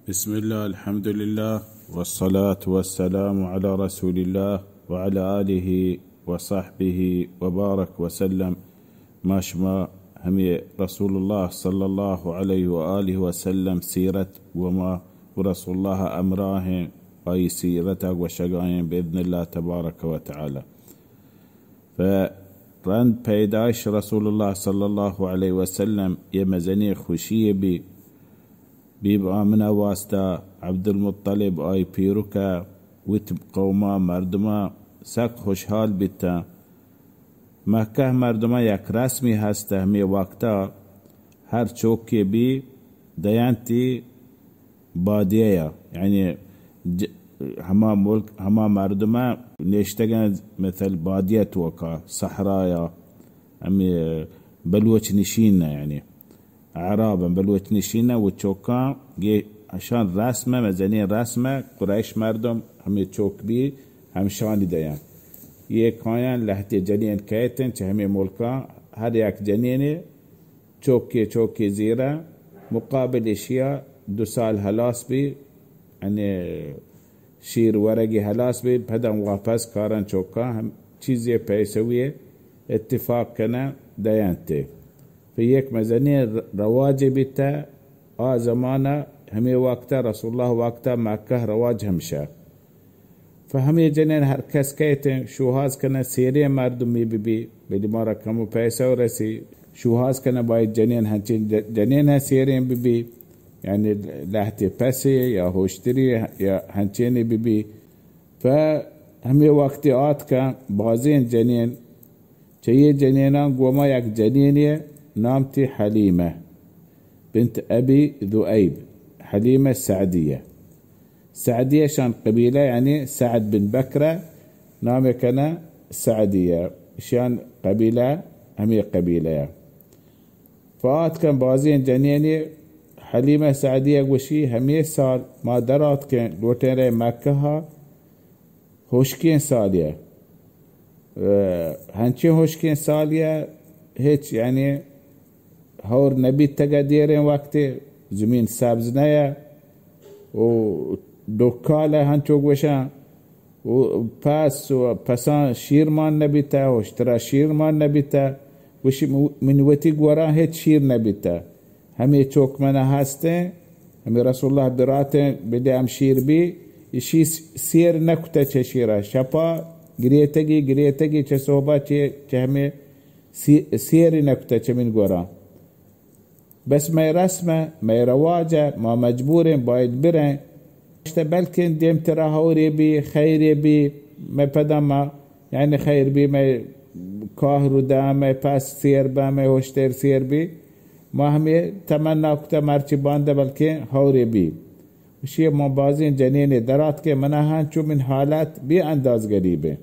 بسم الله، الحمد لله، والصلاة والسلام على رسول الله وعلى آله وصحبه وبارك وسلم. ما شما همے رسول الله صلى الله عليه وآله وسلم سیرت و ما و رسول الله همراهیں، آئی سیرت ءَ گوشگائیں بإذن الله تبارك وتعالى. پہ رند پیدائش رسول الله صلى الله عليه وسلم یہ مزنیں خوشی بی، بی بی آمنہ واسطہ عبدالمطلب آئی پیرک ءَ وت قوما مردما سک خوشحال بیتاں. مکہ مردما یک رسمی ہست، ہمے وقتا ہر چوکے بی دینتی بادیہ یا، یعنی ج-، ہما ملک، ہما مردم نشتگن، مثل بادیہ توکا، صحرایا، ہمے بلوچ نشین، یعنی اعراب، بلوچ نشین و چوکاں گے اشان رسم، مزنین رسم، قریش مردم ہمے چوک بی ہمشانی دیان. یہ کایان لہتے جنین کہتن، چہ ہمے ملکاں ہر یک جنینے چوکے چوکے زیرا، مقابل اشیا دو سال ہلاس بی، یعنی شیر ورگی ہلاس بی، پدا واپس کارن چوکا ہم چیزے پیسوی اتفاق کنن دینتے. پہ یک مزنیں رواجے بیتا آ زمانہ، ہمے وقتا رسول اللہ وقتا مکہ رواج ہمشہ. پہ ہمے جنین ہر کس کئیت شوہاز کنہ سیریں مردمی ببی، بلی مارا کمو پیسہ و رسی، شوہاز کنہ باید جنین ہنچین ج-، جنین ہن سیریں ببی، یعنی لہتے پسے یا ہوشتری یا ہنچینی ببی. پہ ہمے وقتی آتکن بازین جنین، چہ یہ جنینان گوما یک جنینی نام تی حلیمہ بنت ابی ذؤیب، حلیمہ سعدیہ. سعدیہ شان قبیلہ، یعنی سعد بن بکرہ نام کنہ سعدیہ، شان قبیلہ ہمے قبیلہ. پہ آتکن بازین جنینی حلیمہ سعدیہ گوشی، ہمے سال ما در آتکن لوٹین رے مکہ، ہشکیں سالیہ، ہنچیں ہشکیں سالیہ، ہچ یعنی ہور نبیتگہ دیریں وقتے، زمین سبز نیا و ڈکالہ ہنچو گوشاں، و پس و پساں شیر مان نبیتہ، ہشترا شیر مان نبیتہ. گوشی، من وتی گوراں ہچ شیر نبیتہ. ہمے چوک منا ہستیں، ہمے رسول اللہ براتیں، بلے ہم شیر بی، اشی سیر نکتہ چہ شیرا. شپا گریتگی، گریتگی چہ صحبا چہ، چہ ہمے سی-، سیر نکتہ چہ من گوراں. بس مئے رسم ء، مئے رواج ء، ما مجبوریں باید بریں. گوشتہ بلکیں دیمترا ہورے بی، خیرے بی، مئے پدا ما، یعنی خیر بی، مئے کاہ روداں، مئے پس سیر باں، مئے ہشتر سیر بی. ما ہمے تمنا کتہ مرچی باندہ بلکیں ہورے بی. گوشی ما بازیں جنینے دراتکے، منا ہنچو من حالت بے انداز غریبیں.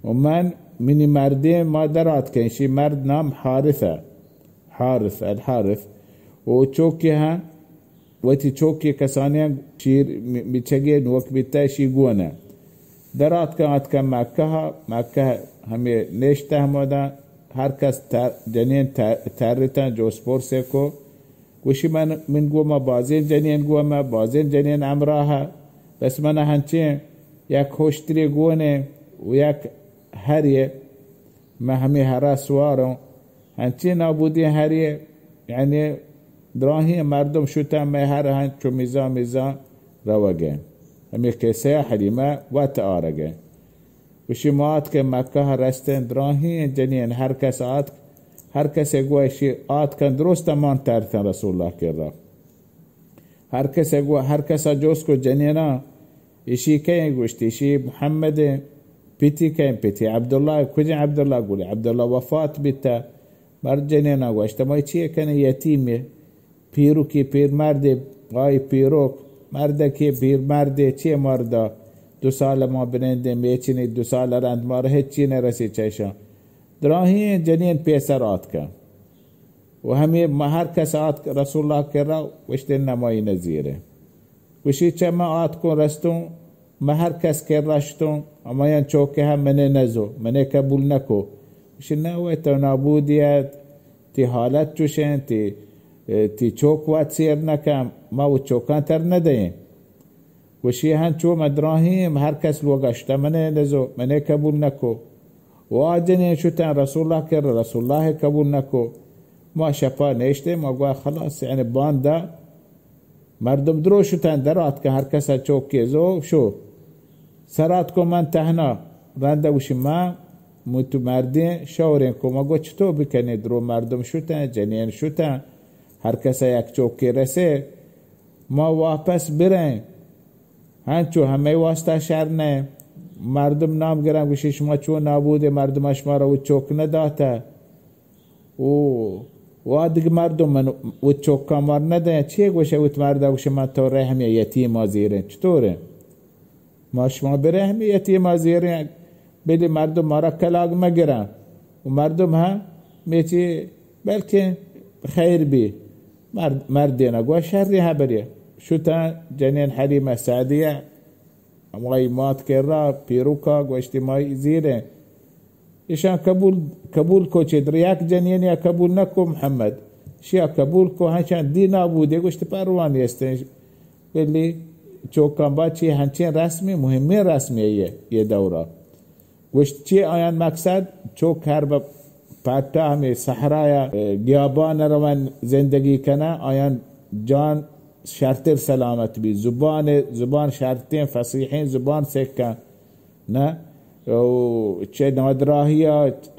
و من منی مردیں ما دراتکیں، شی مرد نام حارثہ. حارث، الحارث، و چوکے ہاں، وتی چوکے کسانیاں چیر م-، مچگے نوک بیتہ شی گونہ. در آتکاں، آتکاں مکہ، مکہ ہمے نشتہ ہمودا، ہر کس تر-، جنین تر-، ترتاں جوس پرسے کو. گوشی من، من گوما بازین جنین گوما، بازین جنین ہمراہ، بس من ہنچیں یک ہوشتری گونے و یک ہریے. من ہمے ہرا سواروں، ہنچیں نابودیں ہریے، یعنی دراہیں مردم شتاں مئے ہر ہنچو میزان میزان روگیں. ہمے قصہ حلیمہ وت آرگیں. گوشی ما آتکیں مکہ رستیں، دراہیں جنین ہر کس آتک، ہر کس گوشی آتکن درست مان ترتن رسول اللہ کرا. ہر کس ء گو-، ہر کس ء جست کو جنینا، ایشی کئے؟ گوشتی، ایشی محمد ء پتی کئے؟ پتی عبداللہ. کجیں عبداللہ؟ گولی عبداللہ وفات بیتا. مرد جنینا گوشت، ما چی کنے؟ یتیمے، پیرکی پیرمردے، آئی پیرک، مردکی پیرمردے، چی مردا؟ دو سال ما بنندیں، میچنی دو سال رند مارا ہچی نہ رسی چیشاں. دراہیں جنین پیسر آتکن. و ہمے ما ہر کس آتک رسول اللہ کرا، گوشتے نمائی نزیرے. گوشی چہ من آتکوں رستوں، من ہر کس کرا شتوں، ہمایاں چوکہ ہم منے نزو، منے قبول نکو. گوشی نہ وے تو نابودی ات، تی حالت چوشیں، تی تی چوک وت سیر نکن، ما وت چوکاں تر ندئیں۔ گوشی، ہنچو من دراہیں، ہر کس لوگا شتہ، منے نزو، منے قبول نکو۔ و آ جنین شتن رسول اللہ کر، رسول اللہ قبول نکو۔ ما شپا نشتیں، ما گوا خلاص، یعنی باندا مردم درو شتن، در آتکن، ہر کسا چوکے زو شو۔ سرات کو من تہنا، رندا گوشی، من متو مردین شورین کو، ما گو چطور بکنی، درو مردم شتن، جنین شتن، ہر کسا یک چوکے رسے۔ ما واپس بریں، ہنچو ہمے واسطہ شر نہ۔ مردم نام گرن، گوشی، شما چون نابودے، مردم شما را وت چوک نداتہ۔ او، و دگہ مردم من وت چوکاں مار ندیں۔ چی گوشے وت مردا؟ گوشے، من تو رحم یتیما زیریں۔ چطوریں؟ ما شما برحم یتیما زیریں، بلی مردم مارا کلاگ مگرن۔ و مردم ہم میچی بلکہ خیر بی۔ مرد، مردینا گوا شری حبری۔ شتن جنین حلیمہ سعدیہ، ہمائی مات کرا پیروکا گوشتی، مائی زیریں۔ ایشان قبول، قبول کو چہ در یک جنینیا قبول نکو محمد۔ شیا قبول کو، ہنچان دی نابودے، گوشتی پروا نیستیں۔ بلی چوکاں با چی ہنچیں رسمی، مہمیں رسمی یہ، یہ دورہ۔ گوشت، چی آیان مقصد؟ چوک ہر بہ پٹا ہمے صحرایا، گیابان روان زندگی کنن، آیان جان شرتر سلامت بی، زبان، زبان شرتیں فصیحیں زبان سکن نہ، و چہ نادراہیا،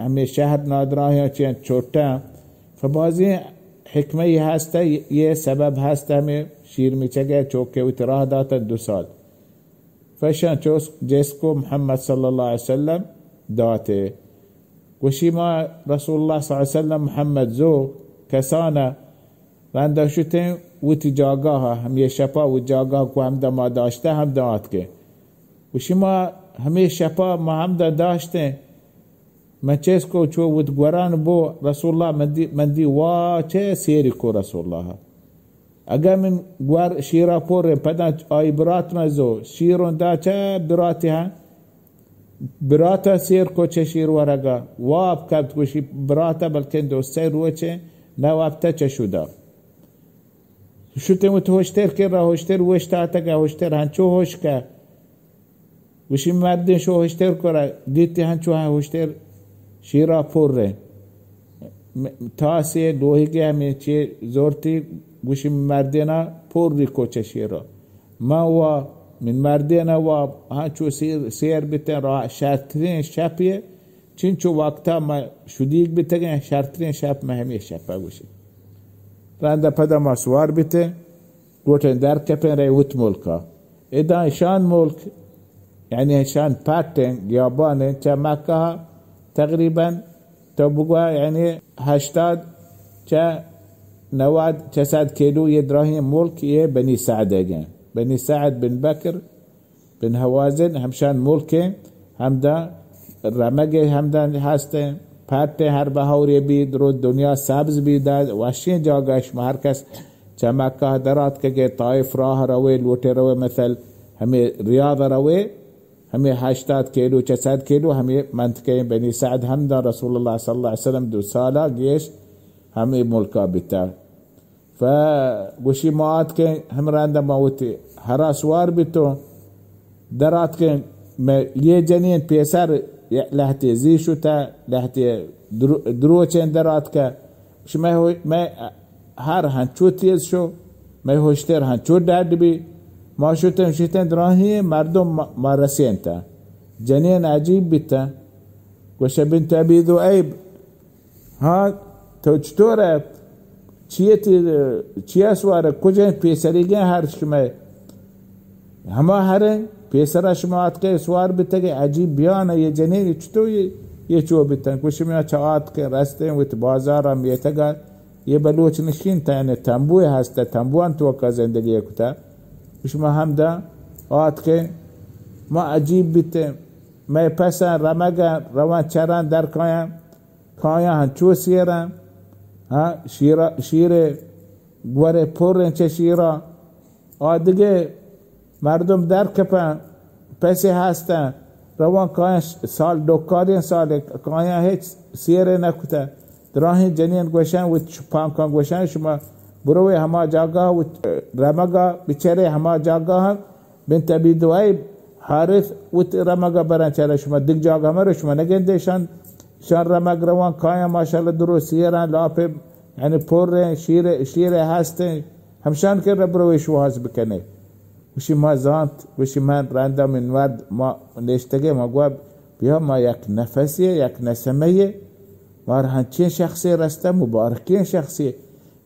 ہمے شہر نادراہیا چہ چوٹا۔ فبازیں حکمہ ہستہ، یہ سبب ہستہ، ہمے شیر مچگے چوکے وتی راہ داتہ دو سال۔ فشان چوس جس کو محمد صلی اللہ علیہ وسلم داتے۔ گوشی، ما رسول اللہ صلی اللہ علیہ وسلم محمد زو کسانہ رندا شتیں وتی جاگاہ، ہمے شپا وتی جاگاہ کو ہمدا ما داشتہ، ہمدا آتکے۔ گوشی، ما ہمے شپا ما ہمدا داشتیں۔ من چیز کو چو وت گوران بو رسول اللہ، من دی، من دی وا چہ سیری کو رسول اللہ۔ اگاں من گور شیرا پر، پدا آئی برات من زو، شیرون دا چہ براتی ہاں، براتا سیر کو چہ شیر ورگا، واب کپت، گوشی، براتا بلکن دو سے روچے نہ وابتا چہ شدا۔ شتیں وت ہوشتر کرا، ہوشتر وشتاتگا، ہوشتر ہنچو ہوشکا۔ گوشی، مردین شو ہوشتر کرا، دیتی ہنچو ہاں ہوشتر شیرا پر رہے۔ م-، تاسے لوہیگے ہمے چے زورتی، گوشی، مردینا پر ری کو چہ شیرا۔ من وا من مردینا وا ہنچو سیر، سیر بیتیں، راہ شرترین شپے، چنچو وقتا ما شدیگ بیتگیں، شرترین شپ ما ہمے شپا گوشی۔ رندا پدا ما سوار بیتیں، گوٹیں در کپیں رے وت ملکا۔ ادا اشان ملک، یعنی اشان پٹیں، گیابانیں، چہ مکہ تقریباً تو بگوا، یعنی ہشتاد چہ نود چہ صد کیلو یہ دراہیں ملک یہ بنی سعد گیں۔ بنی سعد بن بکر بن ہوازن ہمشان ملکیں، ہمدا رمگ ہمدا ہستیں، پٹیں، ہر بہورے بی، درو دنیا سبز بی، دا وشیں جاگہ شما ہر کس چہ مکہ دراتکگے، طائف راہ روے، لوٹے روے، مثل ہمے ریاض روے، ہمے ہشتاد کیلو چہ صد کیلو ہمے منطقہ بنی سعد ہمدا رسول اللہ صلی اللہ علیہ وسلم دو سالا گیش ہمے ملکا بیتا۔ ف گوشی، ما آتکیں ہمراندا ما وتی ہرا سوار بیتوں، در آتکیں، مئے یہ جنین پیسر لہتے زی شتا، لہتے درو-، دروچیں در آتکا۔ گوشی، مئے ہو-، مئے ہر ہنچو تیز شو، مئے ہوشتر ہنچو ڈڈ بی۔ ما شتیں، شتیں دراہیں مردم ما، ما رسینتا۔ جنین عجیب بیتا۔ گوشی، بنت ابی ذؤیب، ہاں، تو چطور ئے؟ چیئے تی، چیا سوار ئے؟ کجیں پیسریگیں ہر شمئے؟ ہما ہریں پیسرا شما آتکے سوار بیتگے، عجیب بیان ئے، یہ جنین چطور یہ، یہ چو بیتن؟ گوشی، ما چہ آتکیں رستیں وت بازارا میتگا، یہ بلوچ نشین تینے تمبوئے ہستا، تمبوان توکا زندگی کتا۔ گوشی، ما ہمدا آتکیں، ما عجیب بیتیں، مئے پساں رمگاں، رواں چراں در کایاں، کایاں ہنچو سیراں، ہاں، شیرا-، شیرے گورے پریں چہ شیرا۔ آ دگہ مردم در کپاں، پسے ہستاں، رواں کایاں، سال ڈکالیں سالے کایاں ہچ سیرے نہ کتہ۔ دراہیں جنین گوشاں، وت پانکاں گوشاں، شما بروے ہما جاگہ وت رمگا بچرے، ہما جاگہ بنت ابی دوئیب حارث وت رمگا برن چرے، شما دگ جاگہ مرو، شما نگندے شان، شان رمگ روان کایاں ماشاءاللہ درو سیران لاپے، یعنی پوریں شیر، شیر ہستیں، ہمشان کے رب روے شواز بکنے۔ گوشی ما زانت، گوشی من رندا من مرد ما نشتگے، ما گوا بیا ما یک نفسے، یک نسمے، مار ہنچیں شخصے رستہ، مبارکیں شخصے۔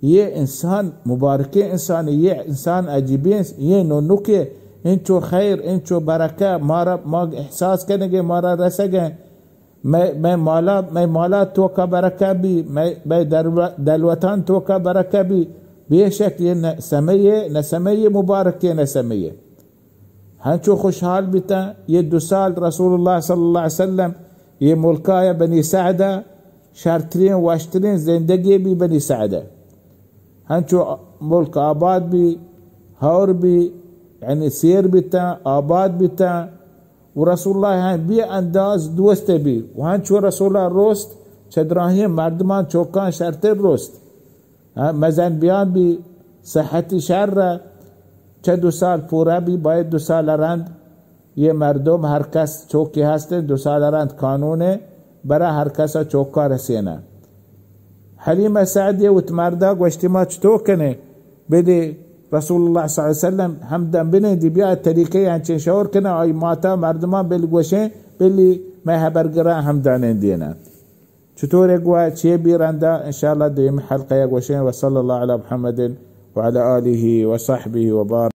یہ انسان مبارکیں انسان، یہ انسان عجیبیں، یہ نونکے، انچو خیر، انچو برکہ، مارا، ما احساس کنگے، مارا رسگے۔ مئے، مئے مالا، مئے مالا توکا برکہ بی، مئے، مئے درو-، دلوتان توکا برکہ بی۔ بے شک یہ نہ سمے، نہ سمے مبارکے، نہ سمے۔ ہنچو خوشحال بیتاں۔ یہ دو سال رسول اللہ صلی اللہ علیہ وسلم یہ ملکا یا بنی سعدہ شرترین وشترین زندگی بی بنی سعدہ۔ ہنچو ملک آباد بی، ہور بی، یعنی سیر بیتاں، آباد بیتاں۔ و رسول اللہ ہاں بے انداز دوست بی۔ و ہنچو رسول اللہ روست، چہ دراہیں مردمان چوکان شرتر روست۔ ہاں، مزن بیان بی، صحتی شر، چہ دو سال پورا بی، باید دو سال رند یہ مردم ہر کس چوکی ہستیں، دو سال رند قانون برا ہر کس چوکا رسینہ۔ حلیمہ سعدیہ وت مردا گوشتی ما چطور کنے؟ بلی رسول اللہ صلی اللہ علیہ وسلم ہمدن بنندی، بیا طریقے انچیں شور کنے، آئی ماتا مردمان بل گوشیں، بلی مئے ہبرگران ہمدان دینا۔ چطور گوا چے بی رندا؟ انشاءاللہ دیم حلقہ گوشیں۔ وصلی اللہ علی محمد وعلی آلہ وصحبہ وبارک۔